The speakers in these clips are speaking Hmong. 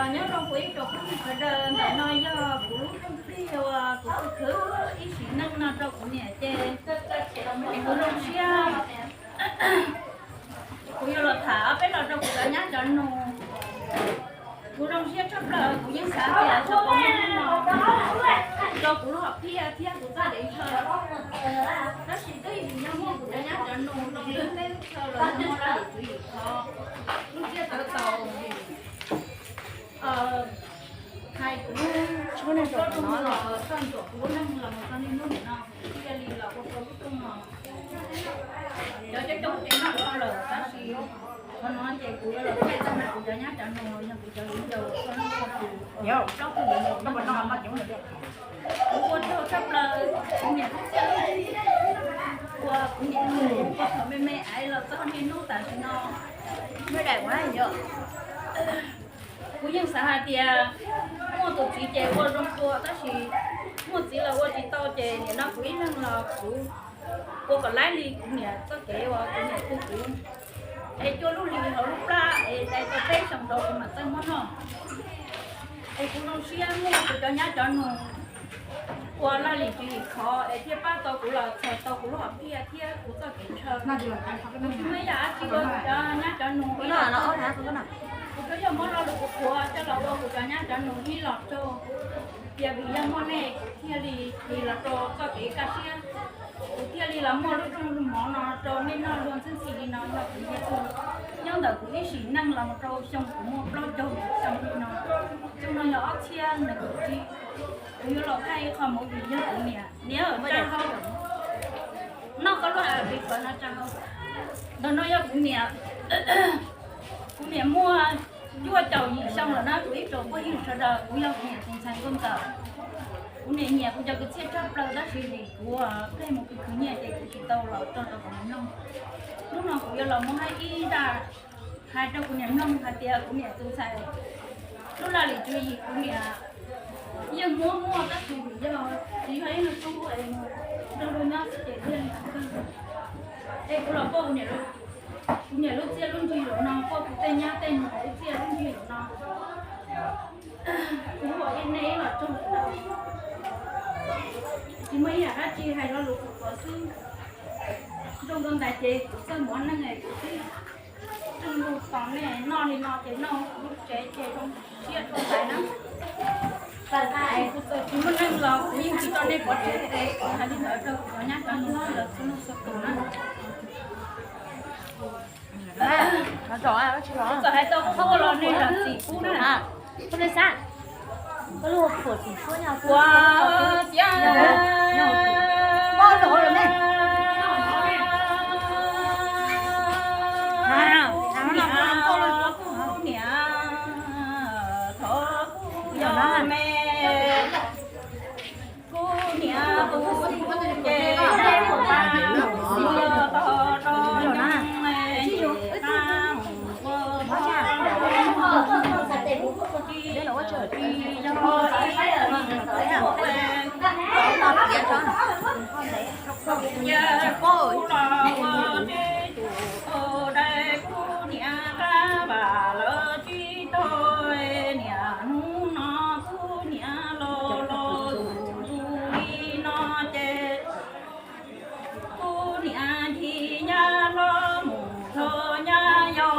Nyob zoo kuv ib tsoom phooj ywg sawv daws, ntawm no yog kuv lub rooj plig uas kuv khwv ib sim neej no rau kuv niam ces kuv zoo siab kuv yuav los tham ob peb lo rau kuv cov nyab cov nus. Kuv zoo siab tshaj plaws, kuv yeej xav tias xyov puas muaj hnub no rau kuv lub hom phiaj thiab kuv txoj kev ntshaw. Tab sis twb yog muaj kuv cov nyab cov nus rau lub teb lub chaw los yog muaj Laj Lim Tswv Yim thov lub siab tawv tau hais kuv lub neej los txog ntawm kuv lub neej los mus txog niaj hnub nim no kuv thiaj li los ua tau lub rooj no. Cov coob coob ces noj tau lawm tab sis qhov no ces kuv yuav los qhia txog kuv cov nyab cov nus los yog kuv cov viv ncaus txog lub txog tus plaub tug viv ncaus no. Kuv ua tsaug tshaj plaws kuv niam lub txiaj lub ntsig uas kuv niam ua thaum me me aiv los txog niaj hnub tam sim no. Kuv yeej xav hais tias muaj tus txiv ces ua zoo dua tab sis muaj txiv los ua tsis tau ces nim no kuv ib leeg los kuv ua kom laib li kuv niam txoj kev uas kuv niam pub kuv. Es cua lub hlis hauv lub plab es dai tau peb xyoos rau kuv mam txawj muab noj. Es kuv zoo siab muaj kuv cov nyab cov nus ua Laj Lim Tswv Yim thov es thiaj pab tau kuv los txhais tau kuv lub hom phiaj thiab kuv txoj kev ntshaw. Kuv tsis muaj ib yam dab tsi ua cov nyab cov nus ib los, kuv tsuas yog muab lo lus kuv qhuav coj los ua kuv cov nyab cov nus ib los rau. Tias vim yog muaj nej kuv thiaj li, li los rau txoj kev kaj siab, kuv thiaj li los muaj lub rooj lub mov no rau nej noj luag ntxhi ntxhi li no yog kuv yog tus nyob ntawm kuv ib sim neej los mus rau xyoo kuv muaj plaub caug xyoo li no. Xyoo no yog ob txhiab nees nkaum tsib. Kuv yuav los thaij ib qho movie yog kuv niam, niam tsa hau, noj koj lub a pis pawv no tsa hau. Ntawm no yog kuv niam, kuv niam muaj cuaj caum yim xyoo lawm na kuv ib tsoom phooj ywg sawv daws, kuv yog kuv niam tus ntxhais nkauj ntxawm. Kuv niam nyiam kuv cov kwv txhiaj tshaj plaws tab sis vim kuv pheej mus khwv khwv nyiaj ces kuv tsis tau los tso rau kuv niam mloog. Hnub no kuv yuav los muab hais ib zaj hais rau kuv niam mloog hais tias kuv niam tus ntxhais lub Laj Lim Tswv Yim kuv niam yeej muab muaj tab sis vim yog tsis yog ib leeg tub es nrog luag nyob xwb ces thiaj li tsis kawg. Es kuv los pauj kuv niam lub txiaj lub ntsig zaum no, pauj kuv tej nyab tej nus lub txiaj lub ntsig zaum no. Kuv ua ib nej ib los tsaug ntau, tsis muaj ib yam dab tsi hais lo lus kuv qhuav xwb. Zoo rau ntawd ces kuv txawj muab neej es kuv twb tseem lus tos nej noj li no ces noj kuv lub tsev ces zoo siab rau ntawd na. Kuv txawm tsis muaj neej los kuv yeej tsis tso nej pov tseg es kuv hais li ntawd rau kuv cov nyab cov nus lawv txhua leej txhua tus na. Txawm hais tau qhov los nej zam txim pub na. Ua tiag, kuv niam, thov kuv yog me, kuv niam tus ces mus ua tog rau nyoog me, ces tag mus ua tog rau nyoog tsis tsis yog ib leeg tub es, kuv niam kuv los ua tib tug dai, kuv niam qab vam lawv tsis tau, niam hnub no kuv niam los los tus tus li no ces kuv niam ncig nyab hlob mus txog nyab yau,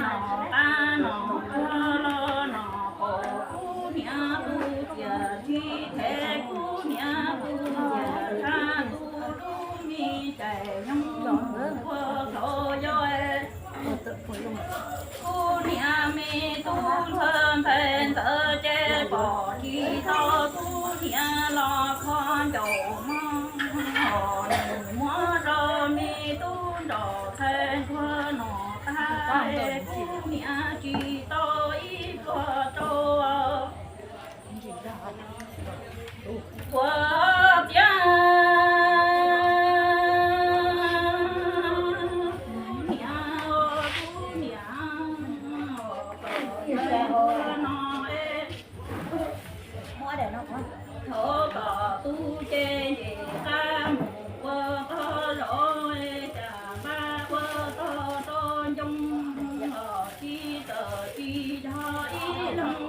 nom qab nom tuag los nom qaum, kuv niam tus txiaj ntsig them, kuv niam tus txiaj tshav, kuv lub me cais nyoog mus ua thaum yau. Kuv niam me tub ntxhais ntxawm ces pom tsis tau, kuv niam los kho ncaus mog, nws muab rau me tub nraug ntxhais ntuag nom tag, kuv niam tsis tau ib pluag rau. Ua tiag, kuv niam, kuv niam, no, thov kom tus ces nce qab mus ua tog zov, cas npaj ua tog rau ncoo, tsis txawm tsis yog ib leeg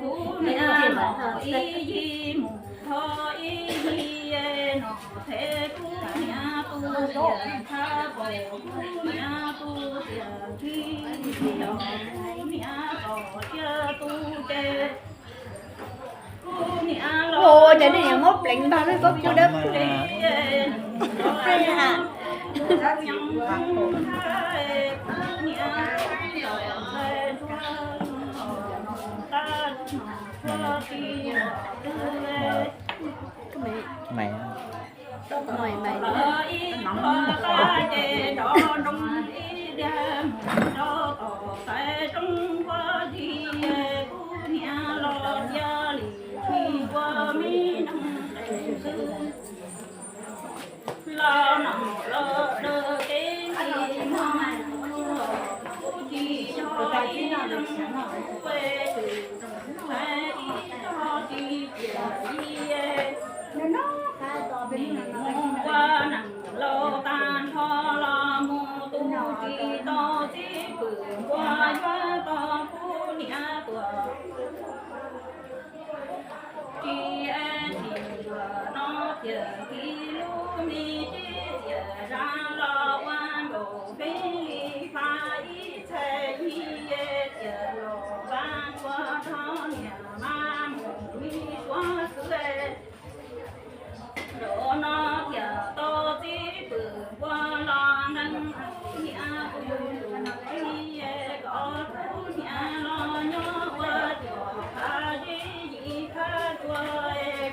Kuv niam no ib yig mus thov ib yig no, tes kuv niam tus tias thab pom kuv niam tus tias kis, kuv niam tos cia tus ces kuv niam los. Ua cas nej yuav muab pleev ntag lub koj kuv dawb. Mày. Mus ua neej laus tag nrho los mus tu tsis tau txij pwm npua yuav tau kuv niam tuag. Tsis es tsis yuav no tias kis lub me txiv txias zaj los ua nkaus peb li faj ib txhais yig tias los vaj ua rog niam mas mus mi suav xwb. Nraum no tias tau txij pwm npua los nqeeb kuv niam tus ntxim kom kuv niam los nyob ua cuag qab zib yim qab tsua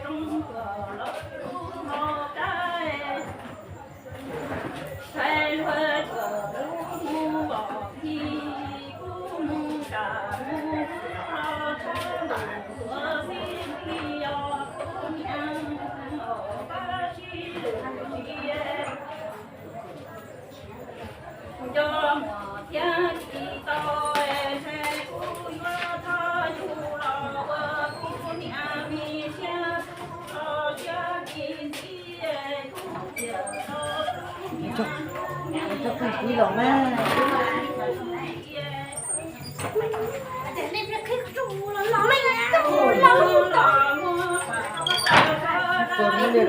rooj cuag los lub hau kab. Txhais luag cuag lub mus npom phis kuv mus kam mus los tshab ntuj tuav xib phis os kuv niam os pab sib lwm ntsia. Nco muag thiab tsis tau es kuv yuav thov yug los ua kuv niam me siab los siab tsis ntxim kuv tiag los kuv niam kuv niam los na.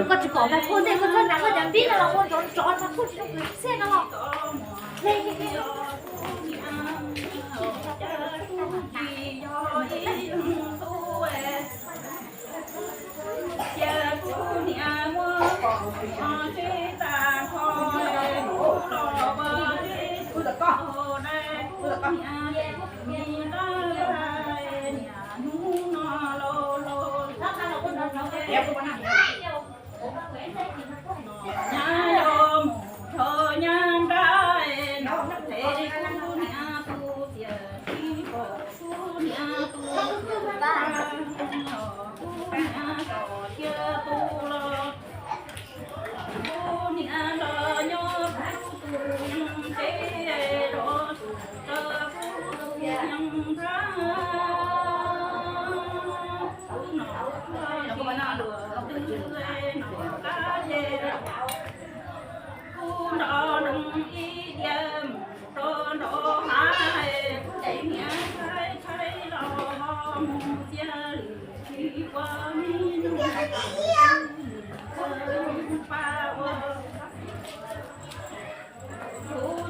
Koj tsis pom mas koj ntej koj txhob hnav koj cov npib no los ua nrov nrov no kuj tsis tau kwv txiaj no los. Cia kuv niam muab pom sib tag nrho, kuv los ua kuv niam, kuv niam tab laj niam hnub no laus laus. Nyab yuav mus rau nyab nrab, es kuv niam tus tias tsis pom kuv niam tus tias, kuv niam tos cia tus los, kuv niam los nyob kuv tus yeeb teb, los tus rau kuv tus yeeb nrab.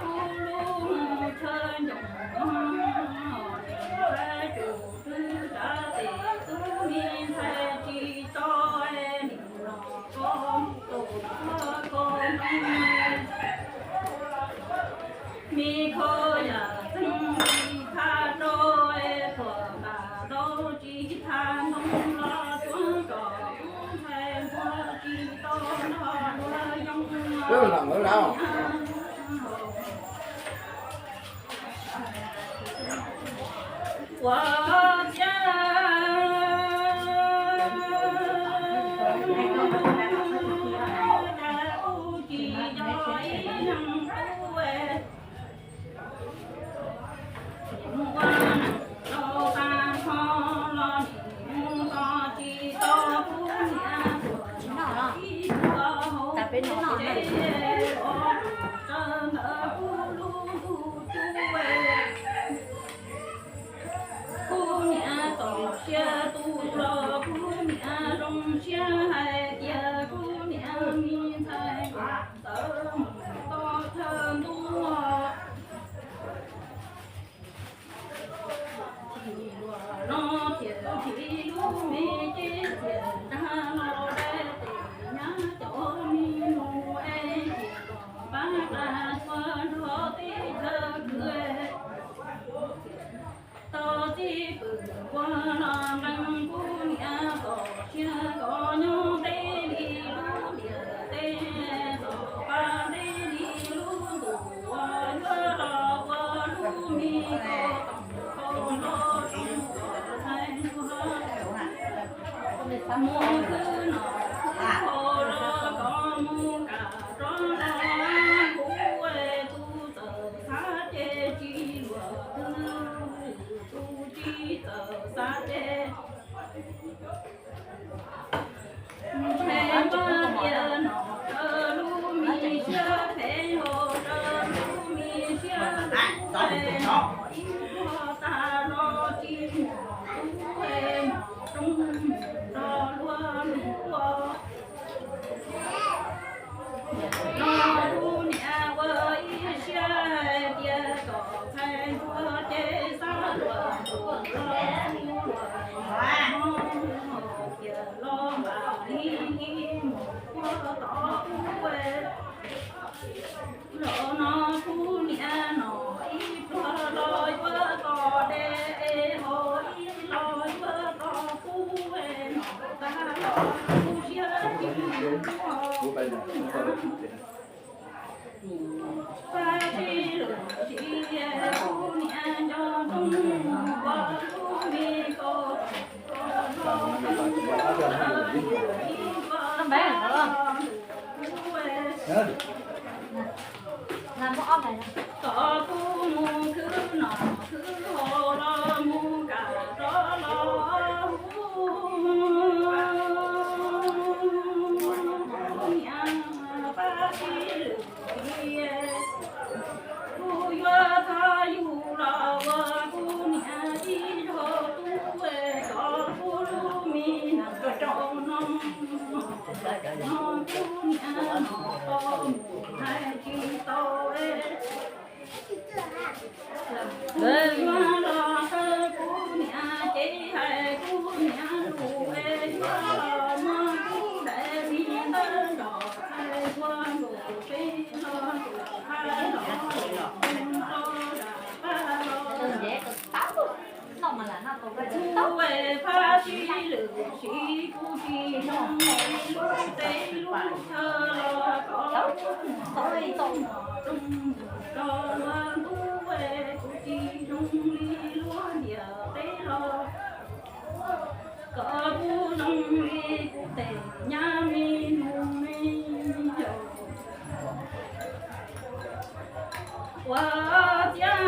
kuv lub chaw ncoom, tus twg tav tes tub me ntxhais tsis tau, nim no koj mus tus koj mus. Me kho yam txeeg tsis txhaj rau, tuam npam tau tsis txhaj ntoo los tuav kom ntxhais npua tsis tau nrog luag yoo. Ua ciav kuv tsis yog ib leeg tub, mus ua neej rau tag nrho los nim mus tos tsis tau kuv niam tuam no ib tug hauv tsev, ua tsawg ntawd me ces txias nrag los dai tes nyab cov me mus es txias kom pab qas tshua nrog teb chaws khwv. Tau txij pwm ua los nqees kuv niam kom siab kom nyob teb li lub ntiaj teb, kom pab teb li lub ntuj uas yuav los ua lub me ko toom hau los zoo kom txhais ntuag. Mus khwv noj khwv haus los kom mus kam rov los, kuv tus txawm xav ces tsis luag twg, tus tsis txawm xav ces ntshe pab tias nom raws lub me siab phem, hos raws lub me siab tub, es nom ib pluag tag los tsis muaj tub, es nom roog mus nrog luag lub ua. Los kuv niam ua ib siab hais tias kom txhais ntuag ces xav luag ntuag los xub luag, tias los mam li mus puag tom kuv. Los no kuv niam nom ib pluag los yuav tom dej, es hos ib los yuav tom kub, es nom tag los kuv siab tsis muaj. Pab sib lwm siv kuv niam nco rooj mus ua lub me ko. Kom kuv mus khwv noj khwv haus los mus kam rov los hu niam pab sib lwm siv. Kuv yuav thov yug los ua kuv niam ib zaug tub, kom kuv lub me neej rau no, no kuv niam no tau mus hais tsis tau. Yuav los qhia kuv niam cev hais kuv niam lus, es yuav los muab kuv daim me ntawv nrog txhais ntuag lus peb los tus qab los tus rau zam pab los. Kuv es pab sib lwm siv, kuv tsis zoo li lub teb lub chaw los kom kuv mus tau ib txoj rooj mus rau luag ntuj, es kuv tsis zoo li lub ntiaj teb los kom kuv zoo li kuv tej nyab me nus me ncaus. Ua ciav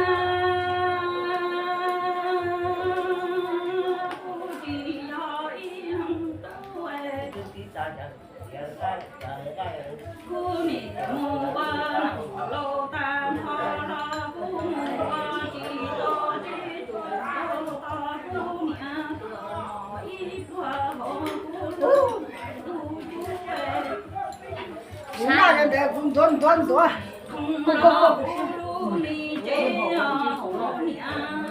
kuv tsis yog ib leeg tub, kuv nim mus ua laus tag nrho los kuv mus ua tsis tau teb tsuas tau tos kuv niam tuaj mos ib pluag hauv kuv lub ntuj cub. Ntuav ntuav ntuav. Kuv lub me tsev os kuv niam, kuv niam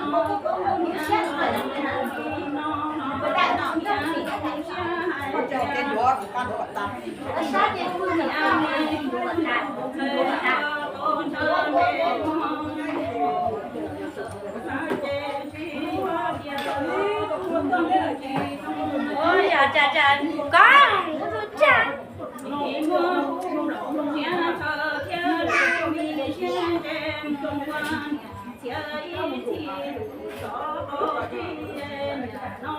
no, kuv niam kuv siab hais tias kuv niam me kuv ntshaw ntshaw me muag, xav ces tsis ua tias kuv tsis zoo. Ua yog cas cas koj kuv tsis tsa. Muab kuv nplooj siab ntshaw thiab kuv me siab ntse mus ua niam txiv ib txhis lus tsov tom tsis niam no.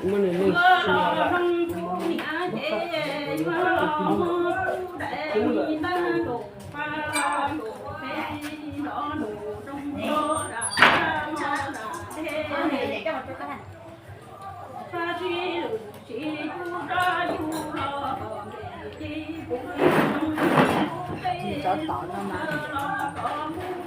Muab nws lej siab. Tsov tom no mas.